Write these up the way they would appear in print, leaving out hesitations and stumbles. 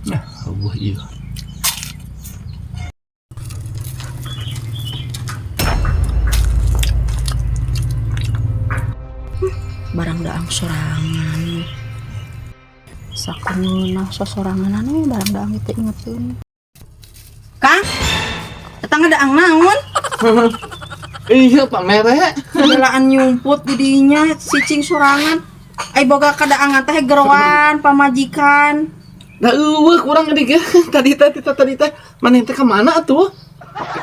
Nah, eueuh ieu. Barang daang sorangan. Sakeunah sosorangan anu barang daang itu ingetin. Kang, eta daang naon? Iya, Pak Mere. Belaan nyumput di dinya cicing sorangan. Ai boga kadaangan teh geroan pamajikan. Da eueuh kurang gede ge. Tadi teh tadi teh maneh teh ka mana atuh?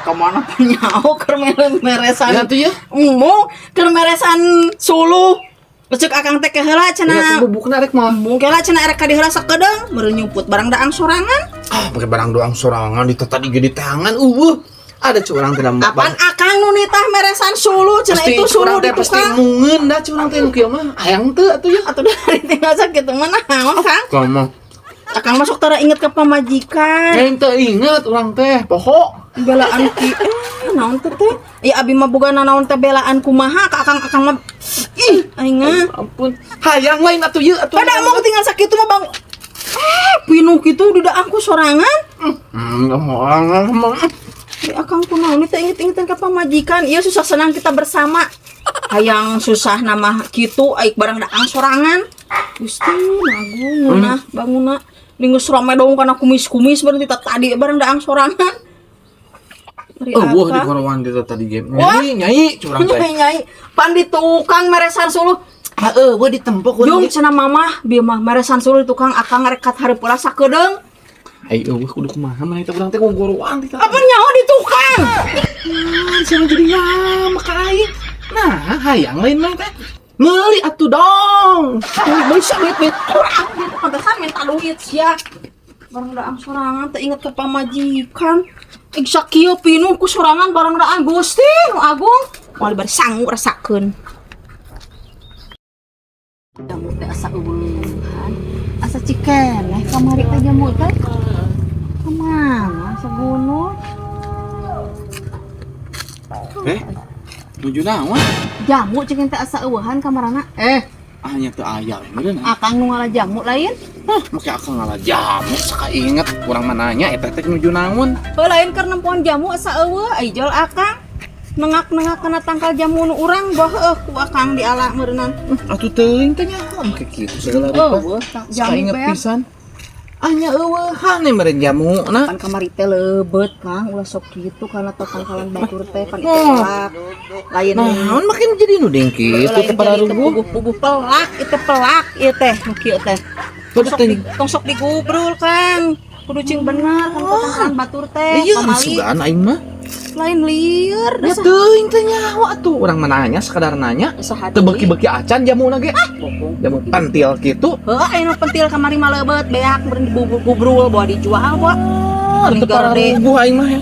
Ka mana penyau keur meresan. Ya atuh ya. Embung keur meresan suluh. Cek akang teh keheula Ya cenah. tuh bubukna rek mah. Embung kela cenah erek ka diheula sakedeung meureun nyumput barang daang sorangan. Ah, pakai barang doang sorangan di tadi gede tangan eueuh. Ada curang teh dalam Apaan akang nu nitah meresan suluh cenah pasti itu suluh curang di teh pasti tukang. mungeun dah curang teh nu kieu mah. Hayang teu atuh ya. Atuh dari tinggal sakitu mah naon Kang? Kamu Akang masuk tara inget ke pamajikan. Yang teu inget urang teh poho. Belaan ki naon teh teh? Ya abi mah boga naon teh belaan kumaha ka akang akang mah ih aing mah. Ampun. Hayang lain atuh ieu atuh. Pada mau tinggal sakitu mah bang. Pinuh kitu di daangku sorangan. Hmm, Di akang kunaon teh inget-ingetan ka pamajikan. Ieu susah senang kita bersama. Hayang susah nama kitu aik barang daang sorangan. Gusti, agung ngeunah bangunna. Geus rame dong kana kumis-kumis berarti tadi barang daang sorangan. Ari Oh, wah di akang. korowan di tadi game. Wah. Nyai, nyai curang teh. Nyai nyai, pan di tukang meresan suluh. Ah, eueuh ditempok Jung cenah mamah bieu mah meresan suluh di tukang akang rekat hareupeula sakedeung. Ai eueuh kudu kumaha maneh teh urang teh gogorowan di Apa nyaho di tukang? Siapa jadi ngamak ka aing. Nah, hayang lain mah teh. Meuli atuh dong. Bisa duit duit kurang gitu pantesan minta duit sia. Barang daang sorangan teh inget ke pamajikan. Ig sakieu pinuh ku sorangan barang daang Gusti nu agung. Moal bari sangu rasakeun. Jamu teh asa euweuhan. Asa cikeneh kamari teh jamu teh. Kemana sagunul? Eh, nuju naon? Jamu ciken teh asa euweuhan kamarana. Eh, Ah, nya teu aya we meureun. Akang nu ngala jamu lain? Hah, make akang ngala jamu saka inget kurang mananya eta teh nuju naon? Heuh lain keur nempoan jamu asa eueuh ai jol akang. Nengak-nengak kana tangkal jamu nu urang boh heueuh ku akang diala meureunnan. Atuh teuing teh nyaho make kitu segala rupa. Eueuh Saka jamu inget beak. pisan. Ah nya eueuhan we meureun jamu na. Pan kamari teh leubet Kang, ulah sok kitu kana tangkalan batur teh pan itu Oh. pelak. Lain Naon makin jadi nu dengki itu lain teh para jadi teu ruguh. puguh-puguh pelak itu pelak ieu teh nu kieu teh. Kudu Tong sok teh di, tong sok digubrul Kang. Kudu cing bener kan tangkalan batur teh Iya, pamali. sugan aing mah. Lain lieur Ya teuing teh nyaho atuh urang mah nanya sekadar nanya. saha Teu beuki-beuki acan jamuna ge. Bohong. Jamu pentil kitu. Heuh, aya nu pentil kamari mah leubeut beak meureun digubrul bawa dijual bawa. Oh, teu pararuguh aing mah ya.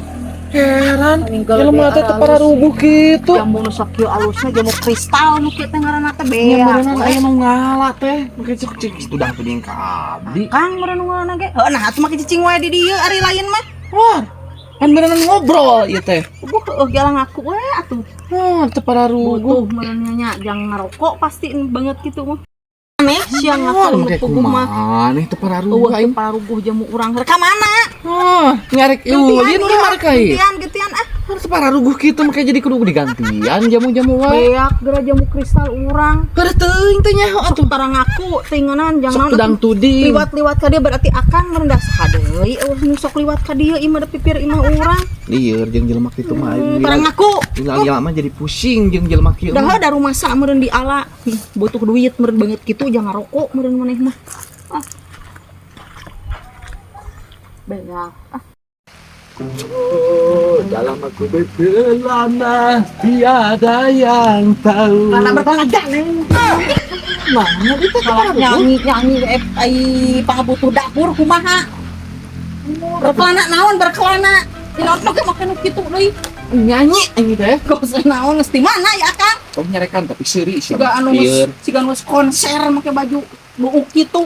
Heran. Jelema teh teu pararuguh kitu. Jamu nu sakieu alusna jamu kristal nu kieu teh ngaranna teh Nya beak. meureunnan aya nu ngala teh. Make cek cek kitu dah teuing ka abdi. Kang meureun nu ngaranna ge. Heuh, nah atuh make cicing wae di dieu ari lain mah. Wah, kan beneran ngobrol ieu teh. Buh heueuh gelang ngaku we atuh. Oh, teu pararuguh. Butuh meureun nya jang ngarokok pasti banget gitu mah. Aneh sia Wah, ngaku nu make puguh mah. kumaha nih teu pararuguh Eueuh aing. teu pararuguh jamu urang. Rek ka mana? Oh, nyarek ulin urang marek ai. Gentian, gentian ah. Teu pararuguh kitu make jadi kudu digantian jamu-jamu wae. Beak geura jamu kristal urang. Keur teuing teh nyaho Atuh tara ngaku tinganan Sok jangan tudang tuding. Liwat-liwat ka dia berarti akang merendah saha deui eueuh nu sok liwat ka dieu imah da pipir imah urang. Lieur jeung jelema kitu mah aing. Tara ngaku. Lila mah jadi pusing jeung jelema kieu. Dah da rumah sa meureun di ala. Butuh duit meureun banget kitu jangan rokok meureun maneh mah. Ah. Beak. Ah. Oh, dalam aku berkelana tiada yang tahu. Karena berkelana neng. Mana itu Kalau nyanyi nyanyi ai pangabutuh dapur kumaha. Berkelana naon berkelana. Dinaon make make nu kitu deui. Nyanyi aing teh. Konser naon, geus di mana ya Akang? Tong nyarekan tapi seuri sia. Siga anu geus, siga anu geus konser make baju buuk kitu.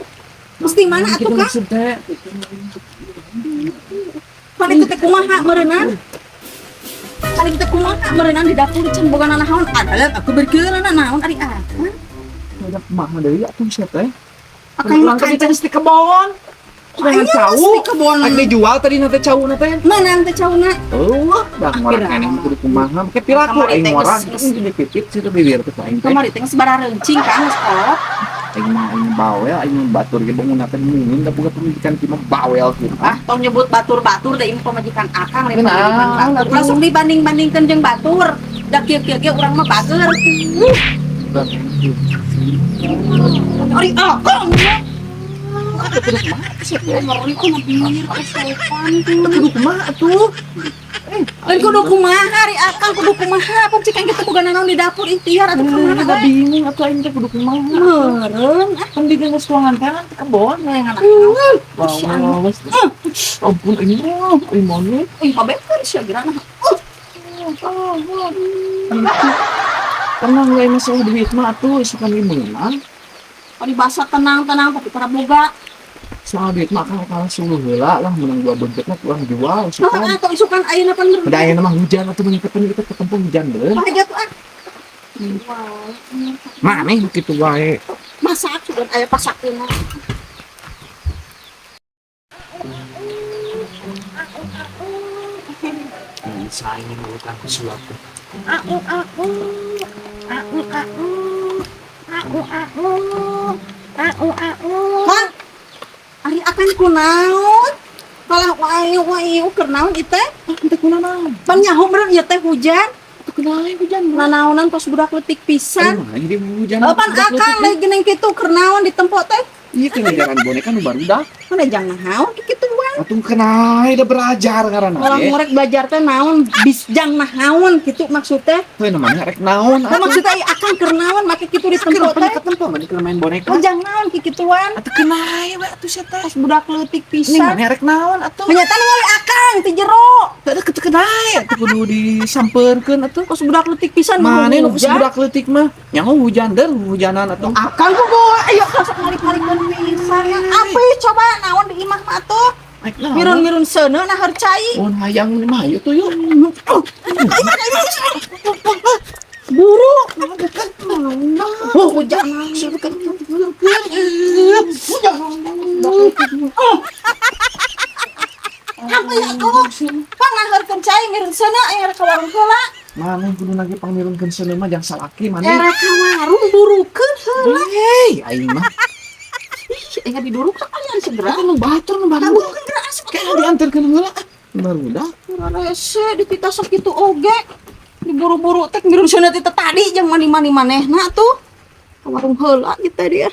Geus di mana atuh, Kang? Maksud teh. Pan itu teh kumaha meureunnan? Pan itu teh kumaha meureunnan di dapur can boga nanaon? Adalah aku berkeun naon ari Akang? Udah kumaha deui atuh sia teh? Akang Urang makan tadi teh geus di kebon. Dengan Aing cau. geus di kebon. Aing dijual tadi na teh cau na teh. Meunang teh cauna? Oh, dah ngorek Akhirnya. keneh kudu kumaha. Make piraku Kamari aing teh ngorang geus- ini dipipit sih bibir teh aing teh. Kamari teh geus barareuncing, Kang, geus kolot. Aing mah aing bawel, aing mah batur ge bangun teh mungkin da boga pamajikan kieu mah bawel kieu. Ah, tong nyebut batur-batur da ieu pamajikan Akang lain Nah, pamajikan batur. atuh. Langsung dibanding-bandingkeun jeung batur. Da kieu-kieu ge urang mah bager. Ari Akang. Ngeri ku ngebir sopan tuh. Kudu kumaha atuh? Lain kudu kumaha ari Akang, kudu kumaha? Apa cik aing kitu boga nanaon di dapur, ikhtiar atuh ka mana Da we. Bingung atuh aing teh kudu kumaha. Meureun ah. Kan di geus tuangan teh kan kebon Neangan. Wow, wow, ampun ini mah, ini mana? Ih, pabekeun sia geura. Tenang we, masalah duit mah atuh isukan ge meunang. Ari basa tenang-tenang tapi para boga. Soal duit mah kan kalah suluh heula lah, menang dua bentukna kurang jual Nah, isukan. atau isukan ayeuna pan. Pada ayeuna mah hujan atuh, mengiketan kita ketemu hujan deun. Bahagia tuh ah. Maneh kitu wae. Masak sudah aya pasakeun. Bisa ini ngutang sesuatu. Au au au au au au au au. Mang, ari Akang kunaon? Kalah wae wae keur naon ieu teh? Teu kunaon? Pan nyaho meureun ieu teh hujan. Teu kunaon hujan? Nanaonan tos budak leutik pisan. Aduh, ini hujan. Oh, pan Akang lagi geuning kitu keur naon di tempo teh? Iya, kan ngajaran boneka nu barudak. Mana jang naon kikituan? Atuh kenai da belajar ngaranna. Orang ngorek belajar teh naon bis jang naon kitu maksud teh? Tuh namanya rek naon? Nah, maksudnya ai Akang keur naon make kitu di tempo Kenapa teh? ketempo mah keur main boneka? Oh, jang naon kikituan? Atuh kenai we atuh sia teh. Pas budak leutik Ini pisan. mana rek naon atuh? Menyata ningali Akang ti jero. Teu ada kenai atuh kudu disampeurkeun atuh. Kos budak leutik pisan. Mana nu hujan. budak leutik mah? Nyaho hujan der hujanan atuh. Akang kudu ayo sok malik-malikeun pisan. Apa coba naon di imah mah atuh? Rek naon? Mirun-mirun seuneu nah cai. Oh, hayang mah ayo tuh yuk. Buru. Oh, hujan. Hujan. Apa ya tuh? Pangnaheurkeun cai mirun seuneu aya rek ka warung heula. Mana kudu lagi pangmirunkeun seuneu mah jang salaki mana? Erek ka warung burukeun heula. Hei, aing mah. Ih, aing diduruk sekalian segera. Kan nu batur nu baru. Kaburukeun geura asup. Kayak diantarkeun heula. Ah, barudak. Rese ditita sakitu oge. Diburu-buru teh mirun seuneu teh tadi jeung mani-mani manehna tuh. Ka warung heula gitu dia.